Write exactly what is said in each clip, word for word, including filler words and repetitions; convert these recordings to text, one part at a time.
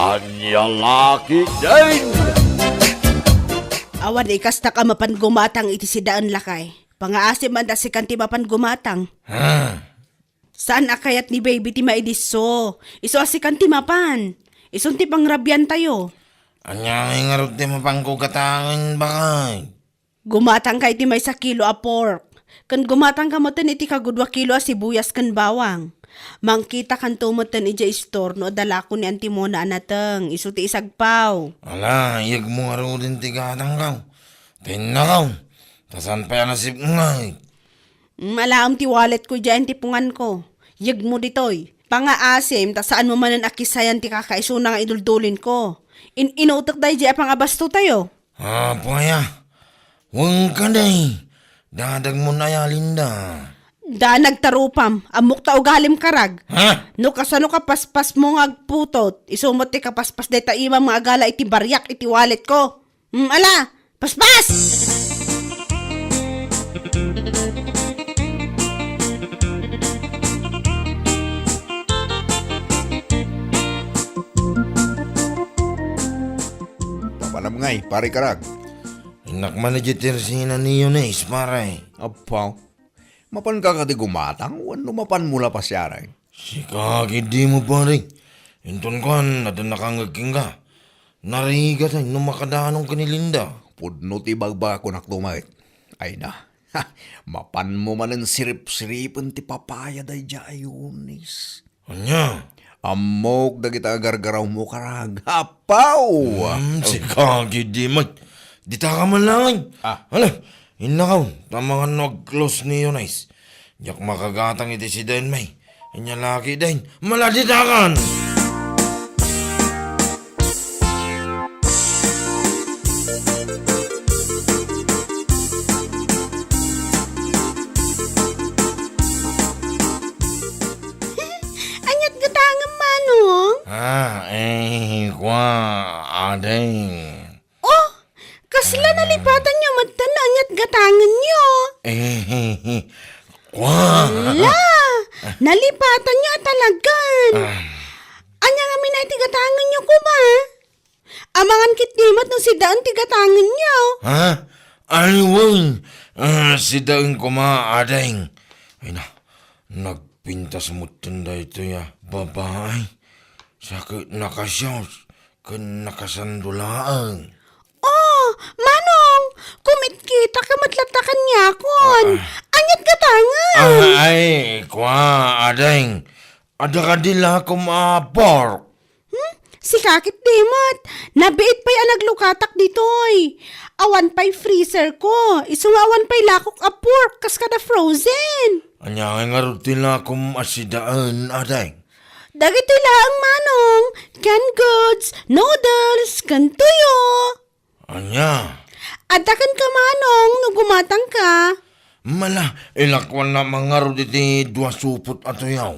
Ania la ketdin? Awan ikastak a mapan gumatang iti sidaen, lakay. Pangaasim man ta sikan ti mapan gumatang. Ha? Saan a kayat ni baby ti maidisso. Isu a sikan ti mapan. Isun ti pangrabiantayo. Ania ngay ngarud ti mapanko gatangen, bakay? Gumatangka iti maysa kilo a pork, ken gumatangka metten iti kagudua kilo a sibuyas ken bawang. Mangkitakanto metten idiay istor no adda lako ni Auntie Mona a nateng, isu ti isagpaw. Ala, iyegmo ngaruden ti gatangko. Tinnakaw, ta saan pay a nasipnget. Mm, alaem ti walletko idiay antipunganko. Iyegmo ditoy. Pangaasim, ta saanmo manen a kisayan ti kakaisuna nga iduldulinko. In-inutek daydiay a pangabastotayo. Apo aya, wen kadi, dadagmon aya, Linda. Da, nagtarupam, ammok ta ugalim karag. Ha? No kasano ka paspasmo nga agputot, isu met ti kapaspas dayta imam nga agala iti bariak iti walletko. Hmm, ala, paspas! Mapanam ngay, pare karag. Innak man idiay tersina ni Eunice, pare. Apo, mapanka kadi gumatang wenno mapanmo la pasiareng? Sika ketdi met, pare. Inton kuan, adda nakangngeg kenka. Narigat no makadanon ken ni Linda. Pudno ti ibagbagak kunakto met. Ay na. Ha, mapanmo manen siripsiripen ti papaya daydiay a Eunice. Ania? Ammok dagiti agargarawmo, karag. Apaw! Hmm, sika ketdi met. Ditaka man laeng. Ah. Ala, innakaw, ta amangan no ag-close ni Eunice. Diak makagatang iti sidaen, may. Ania la ketdin, maladitakan! Ania't gatangem, Manong? Ah, eh, kua, ading. Oh, kasla nalipatanyo metten no ania't gatangenyo? Eh, kua. Ala, nalipatanyo a talagan. Ah. Ania ngamin a iti gatangenyo koma? Amangan ketdi met no sidaen ti gatangenyo. Ha? Ay, wen. Ah, sidaen koma, ading. Ay na, nagpintas metten daytoy a babai. Sa ket nakasios ken nakasando laeng. Oh, Manong, kumitkita ka met latta kaniakon. Ah, ah. Ania't gatangen? Ah, ay, kua, ading. Adda kadi lakom a pork? Hmm? Sika ketdi met. Nabiit pay a naglukatak ditoy. Awan pay freezer ko. Isu nga awan pay lakok a pork kas kada frozen. Ania ngay ngarud ti lakom a sidaen, ading? Dagitoy laeng, Manong. Canned goods, noodles, ken tuyo. Ania? Adda kenka, Manong, no gumatangka. Mala, ilakuanna man ngarud iti dua supot a tuyaw.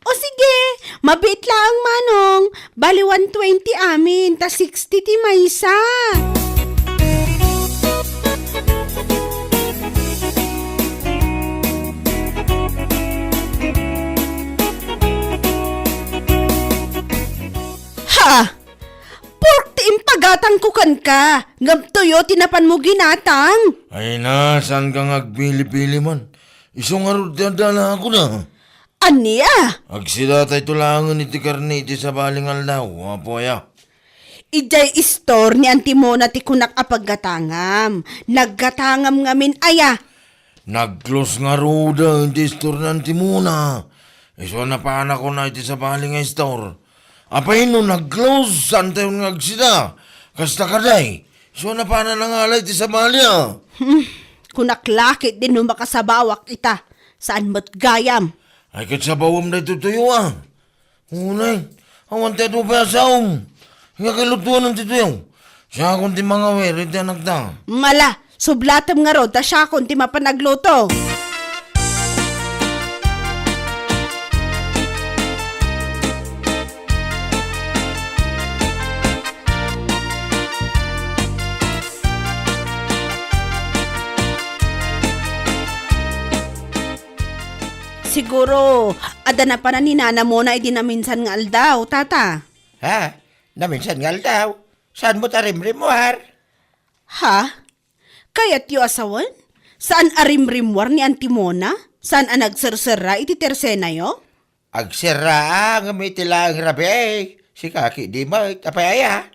O sige, mabiit laeng, Manong. Bali one twenty amin, ta sixty ti maysa. Ha! Pork ti impagatangko kenka, ngem tuyo ti napanmo ginatang. Ay na, saanka nga agpili-pili man? Isu ngarud ti adda lakona. Ania? Agsidatayto laengen iti karne iti sabali nga aldaw, apo aya. Idiay istor ni Auntie Mona ti kunak a paggatangam. Naggatangam ngamin aya. Nag-close ngaruden ti istor ni Auntie Mona. Isu a napanakon iti sabali nga istor. Apay no nag-close, saantayon nga agsida? Kasta kadi, isu a napanan nangala iti sabali a. Hmm, kunak la ketdi no makasabawak ita. Saan met gayam? Ay, ket sabawem daytoy tuyo a. Unay, awan ti adu pay a saom. Nga kalutuan ti tuyo. Siakon ti mangawir iti anakta. Mala, sublatem ngarud ta siakon ti mapan agluto. Siguro, adda napanan ni Nana Mona idi naminsan nga aldaw, tata. Ha? naminsan nga aldaw, saan met a rimrimmuar? Ha? Kayatyo a sawen? Saan a rimrimmuar ni Auntie Mona? Saan a nagserserra iti tersenayo? Agserra, ngem iti laeng rabii, sika ketdi met, apay aya?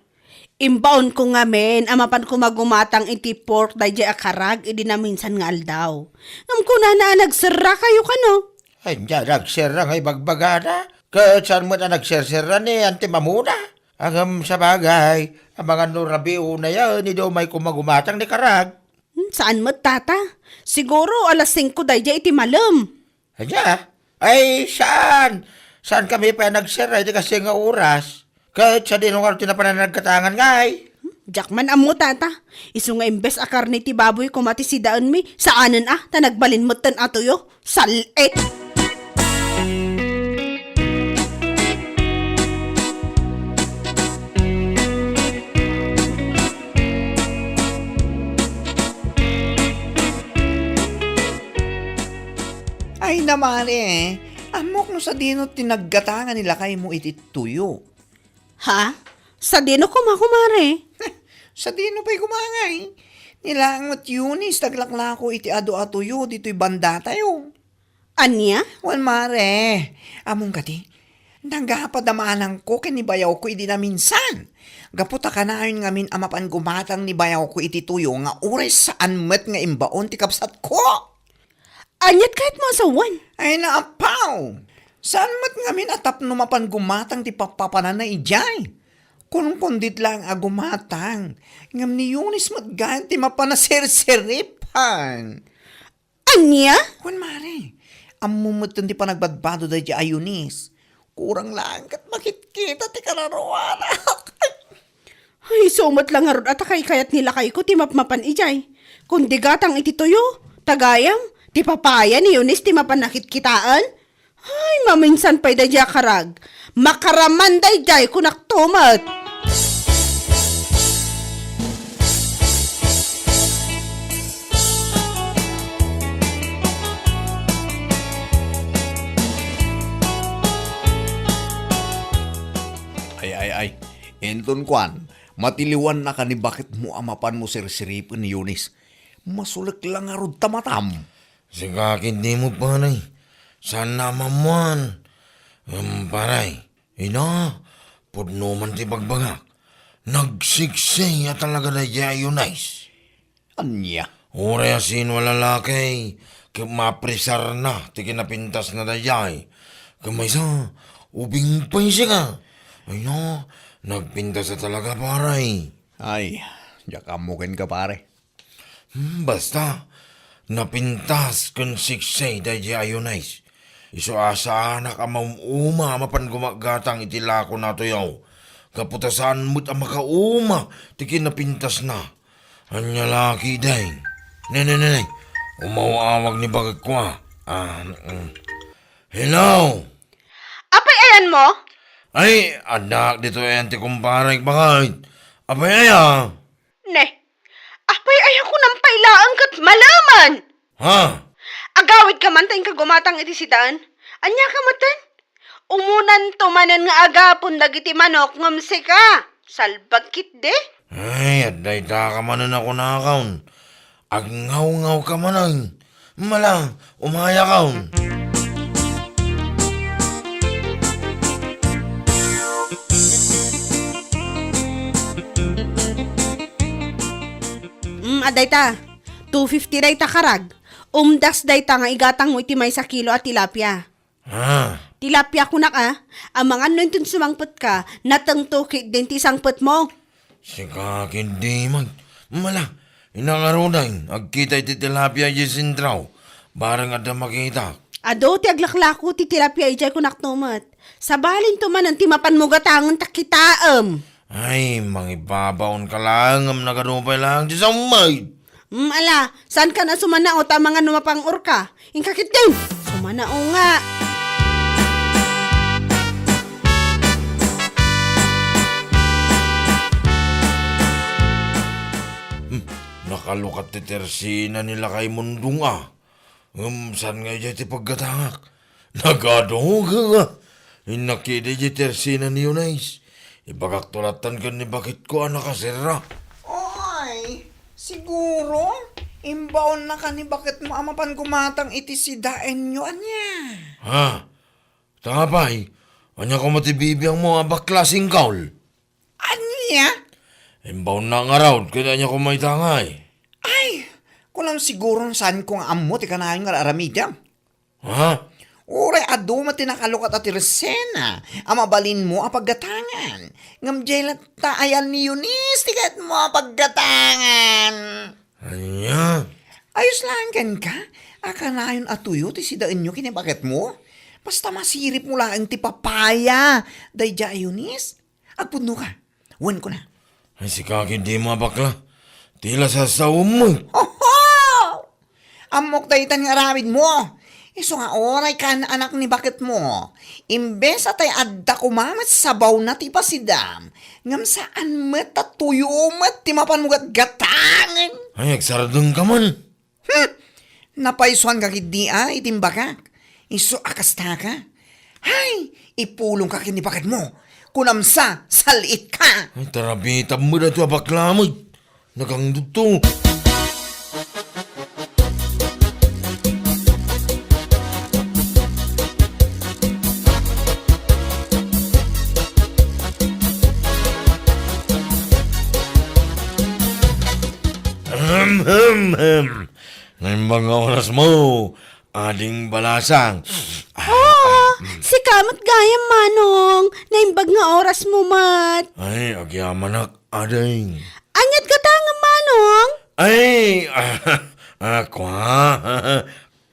Imbaonko ngamin a mapanko magumatang iti pork daydiay a karag idi naminsan nga aldaw. Ngem kunana a nagserrakayo kano? Ania, nagserra nga ibagbagana? Ket saan met a nagserserra ni Auntie Mona? Ngem sabagay, amangan no rabii unayen, idi umayko magumatang ni karag. Hmm, saan met, Tata? Siguro alas singko daydiay iti malem. Ania? Ay, saan? Saankami pay a nagserra iti kastoy nga oras? Ket sadino ngarud ti napan a naggatangan ngay? Diak man ammo, Tata. Isu nga imbes a karne ti baboy koma ti sidaenmi, saanen a, ta nagbalin metten a tuyo. Sal-it! Ay, na, mare, ammok no sadino ti naggatangan ni lakaymo iti tuyo. Ha? Sadino koma, kumare? Sadino pay koma ngay? Ni laeng met Eunice ti aglaklako iti adu a tuyo ditoy bandatayo. Ania? Wen, mare, ammom kadi, nagapad a maanangko ken ni bayawko idi naminsan. Gapu ta kanayon ngamin a mapan gumatang ni bayawko iti tuyo nga uray saan met nga imbaon ti kabsatko. Aniat kayatmo a sawen? Ay, naapaw! Saan met ngamin a tapno mapan gumatang ti pappapananna idiay? Kunkundiet laeng a gumatang, ngem ni Eunice met gayam ti mapan a serseripan. Ania? Wen, mare, ammom metten ti panagbadbado daydiay a Eunice. Kurang laeng ket makitkita ti kararuanak. Ay, isu met la ngarud a ta kaykayat ni lakayko ti mapmapan idiay. Kun di gatang iti tuyo, ta gayam, ti papaya ni Eunice ti mapan nakitkitaen. Ay, maminsan pay daydiay a karag. Makaraman daydiay, kunak to met. Ay, ay, ay. Inton kuan, matiliwannaka ni baketmo a mapanmo serseripen ni Eunice. Masulek la ngarud ta matam. Sika ketdi met, pare. Saan a maammuan. Ngem, pare, ina, pudno man ti bagbagak. Nagsiksay a talaga daydiay a Eunice. Ania? Uray a sino a lalaki, ket mapresarna ti kinapintasna daydiay. Ket maysa, ubing pay sika. Ay na, nagpintas a talaga, pare. Ay, diak ammo kenka, pare. Hmm, basta, napintas ken siksay daydiay a Eunice. Isu a saanak a maum-uma a mapan gumaggatang iti lakona a tuyo. Gapu ta saan met a makauma ti kinapintasna. Ania la ketdi? Ne, ne, ne, ne. Umaw-awag ni baketko a. Ah, mm. Hello? Apay ayanmo? Ay, addaak ditoy ayan ti kumparek, baket. Apay aya? Ne, apay aya kunam pay laeng ket malemen? Ha? Agawidka man ta inka gumatang iti sidaen. Aniaka metten? Umunanto manen nga agapon dagiti manok ngem sika, salbag ketdi? Ay, adda itaka manen a kunakon. Agngawngawka manen. Mala, umayakon. Mm, adda ita. Two fifty dayta karag. Umdas dayta nga igatangmo iti maysa kilo a tilapia. Ah. Tilapia kunak a, amangan no inton sumangpetka, natengto ketdin ti sangpetmo. Sika ketdi met. Mala, ina ngaruden, agkita iti tilapia idiay sentro. Bareng adda makita. Adu ti aglaklako ti tilapia idiay kunakto met. Sabalinto manen ti mapanmo gatangen ta kitaem. Ay, mangibabaonka laeng ngem nagadu pay laeng ti sammay. Mm, ala, saankan a sumanao ta amangan no mapang-orka? Inka ketdin! Sumanao nga! Hmm, nakalukat ti tersina ni Lakay Mundong a. Ngem saan nga idiay ti paggatangak? Nagadu nga. Innak ida idiay tersina ni Eunice. Ibagakto lattan ken ni baketko a nakaserra. Oy, siguro, imbaonnaka ni baketmo a mapan gumatang iti sidaenyo, ania? Ha? Ta apay, ania koma ti bibiangmo a bakla, singkaw? Ania? Imbaonna ngarud, ket ania koma ita ngay? Ay, kunam siguro no saanko nga ammo ti kanayon nga ar-aramidem. Ha? Uray adu met ti nakalukat a tersena a mabalinmo a paggatangan. Ngem diay latta ayan ni Eunice ti kayatmo a paggatangan. Ania? Ayos laeng kenka a kanayon a tuyo ti sidaenyo ken ni baketmo. Basta masiripmo laeng ti papaya daydiay a Eunice. Agpudnoka. Wen kuna. Ay, sika ketdin a bakla. Ti la sasaom. Oho! Ammok daytan nga aramidmo. Isu nga uray kaan-anak ni baketmo. Imbes a tay adda koma met sabawna ti ipasidam, ngem saan met ta tuyo met ti mapanmo gatgatangen. Ay, agsardengka man. Hmm! Napaysuanka ketdi a iti imbagak. Isu a kastaka. Hay! Ipulongka ken ni baketmo. Kunam sa, saliitka! Ay, tarabitam met daytoy a bakla met. Nagangdudto. Ahem, hem, hem. Naimbag nga orasmo, Ading Balasang. Ah, sika met gayam, Manong. Naimbag nga orasmo met. Ay, agyamanak, Ading. Ania't gatangem, Manong? Ay, ah, ah, kua.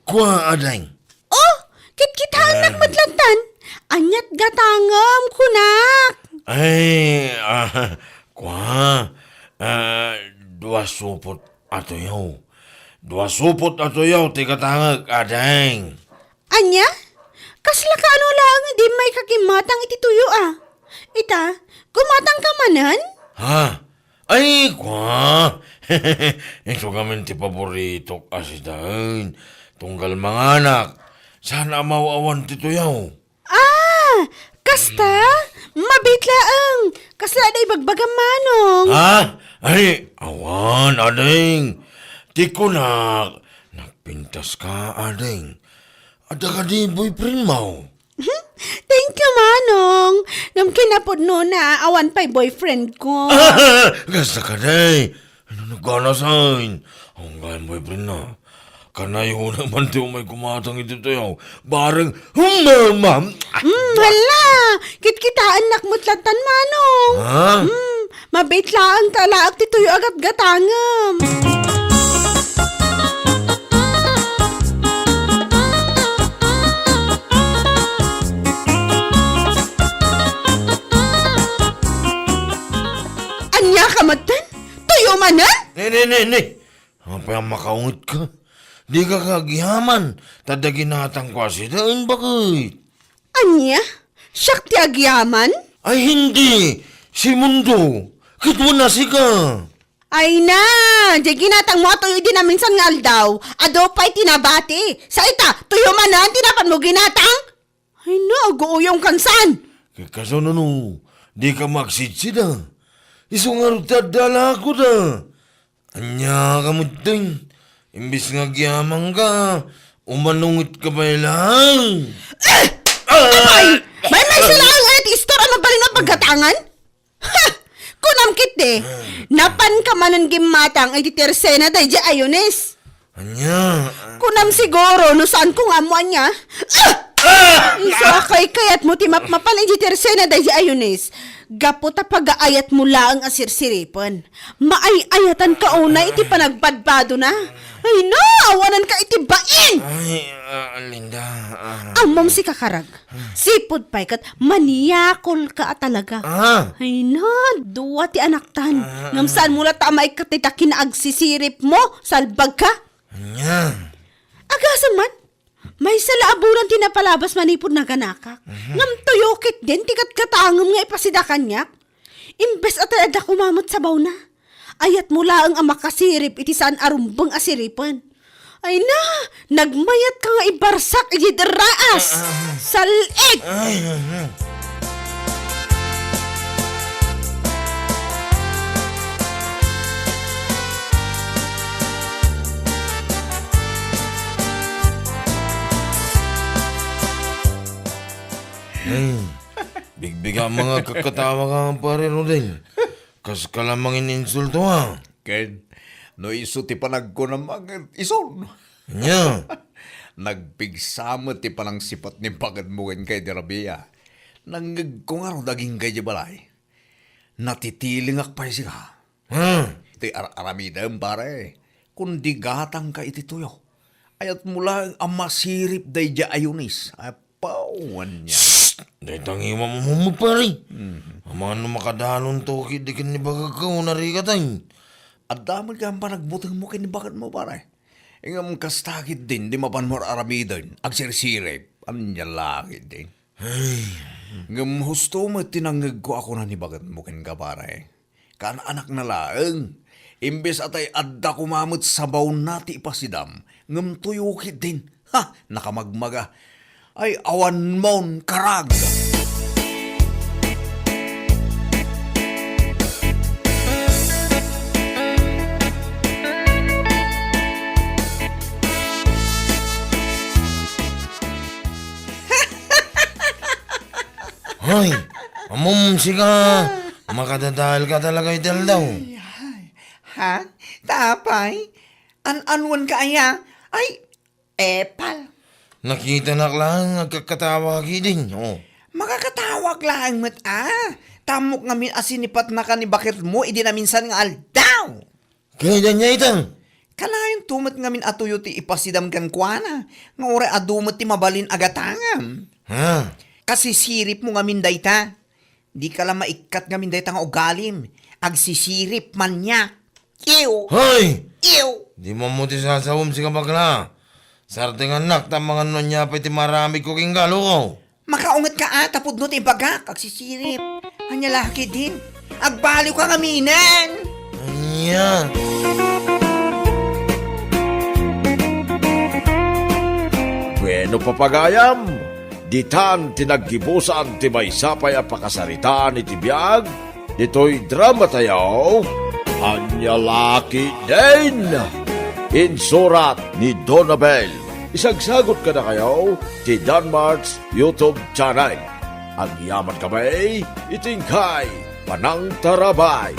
Kua, Ading. Oh, kitkitaennak met lattan. Ania't gatangem, kunak. Ay, ah, kua. Ah, dua supot a tuyo. Dua supot a tuyo ti gatangek, Ading. Ania? Kasla kaano laeng idi maikagimmatang iti tuyo a? Ita, gumatangka manen? Ha? Ay, kua! Isu ngamin ti paboritok a sidaen. Tunggal manganak, saan a maaw-awan ti tuyo. Ah! Kasta? Mabiit laeng. Kasla adda ibagbagam, Manong. Ha? Ay, awan, Ading. Ti kunak, nagpintaska, Ading. Adda kadi boyfriendmo? Thank you, Manong. Ngem kinapudnona, awan pay boyfriendko. Kasta kadi. Ano naganasan? Ang gayam boyfriend na. Kanayon man ti umay gumatang iti tuyo. Bareng humama. Hmm, hala! Kitkitaennak met lattan, Manong. Ha? Hmm, mabiit laeng ta laak ti tuyo a gatgatangem. Ania ka metten? Tuyo manen? Ne, ne, ne, ne. Apay a makaungetka? Dika agyaman, ta adda ginatangko a sidaen, baket. Ania? Siak ti agyaman? Ay, hindi. Si Mundo. Ket wen a sika. Ay na, diay ginatangmo a tuyo idi naminsan nga aldaw. Adu pay ti nabati. Sa ita, tuyo manen ti napanmo ginatang? Ay na, aguuyongkan saan? Ket kasano no, dika agsidsida? Isu ngarud ti adda lakoda. Ania ka metten? Imbes nga agyamanka, umanungetka pay laeng. Eh! Ah! Apay! Maymaysa laeng aya ti istor a mabalin a paggatangan? Ha! Kunam ketdi, napanka manen gimmatang iti tersena daydiay a Eunice. Ania? Kunam siguro no saanko nga ammo ania. Ah! Ah! Isu a kaykayatmo ti mapmapan iti tersena daydiay a Eunice. Gapu ta pagaayatmo laeng a sirsiripen. Maay-ayatanka unay iti panagbadbadona. Ay na, awananka iti bain! Ay, ah, Linda, ah. Ammom, sika karag. Sipud pay ket maniakolka a talaga. Ah. Ay na, dua ti anaktan. Ah. Ngem saanmo latta a maikkat dayta kinaagsisiripmo, salbagka. Ania? Agasem man, maysa la a bulan ti napalabas manipud naganakak. Mhm. Ngem tuyo ketdin ti gatgatangem nga ipasida kaniak. Imbes a tay adda koma met sabawna, ayatmo laeng a makasirip iti saan a rumbeng a siripen. Ay na, nagmayatka nga ibarsak iti derraas. Ah, ah. Sal-ig! Ay, ah, ah. Bigbiga mga kakatawa ka, pare Rodel. Kas ka lamang ininsulto, ha? Ken, no isu ti panagkunam, ket isun. Nya? Nagpigsa met ti panangsipat ni baketmo ken kay di Rabia. Nangngegko ngarud agingga idiay balay. Natitilingak pay sika. Hmm. Ti ar-aramidem, pare. Kundi gatangka iti tuyo. Ayatmo laeng a masirip daydiay a Eunice. Apaw, ania. Shh! Dayta ngiwam mo, pare. Mhm. Amangan no makadalon to, ket di ken ni baketko, narikatay. Adda met nga panagbutingmo ken ni baketmo, pare. Ngem kasta ketdin, di mapanmo ar-aramiden, agsirsirip. Ania la ketdin? Ay. Ngem husto met ti nangngegko a kuna ni baketmo kenka, pare. Kaan-anakna laeng. Imbes a tay adda koma met sabawna ti ipasidam, ngem tuyo ketdin. Ha! Nakamagmaga. Ay, awanmon, karag! Hoy, ammom sika, makadadael ka talaga iti aldaw. Ay, ay. Ha? Tapay? An-anuan ka aya? Ay, epal. Nakitanak laeng agkakatawa ka ketdin, oh. Makakatawak laeng met, ah. Tammok ngamin a sinipatnaka ni baketmo idi naminsan nga aldaw. Kayat ania ita? Kanayon to met ngamin a tuyo ti ipasidam kenkuana, nga uray adu met ti mabalin a gatangam. Ha? Kasisiripmo ngamin dayta. Dika la maikkat ngamin dayta nga ugalim. Agsisirip, maniak. Ew! Hoy! Ew! Di mo ti sasawem, sika bakla. Sartengannak, ta amangan no ania pay ti maaramidko kenka, loko. Makaunget ka, ah, ta pudno ti ibagak, agsisirip. Ania la ketdin? Agbaliw ka ngaminen! Ania? Bueno, papagayam, ditan ti naggibusan ti maysa pay a pakasaritaan iti biag ditoy dramatayo, Ania la ketdin! Insurat ni Donabel. Isagsagut kadakayo ti Danmart's YouTube channel. Agyamankami iti inkay panangtarabay.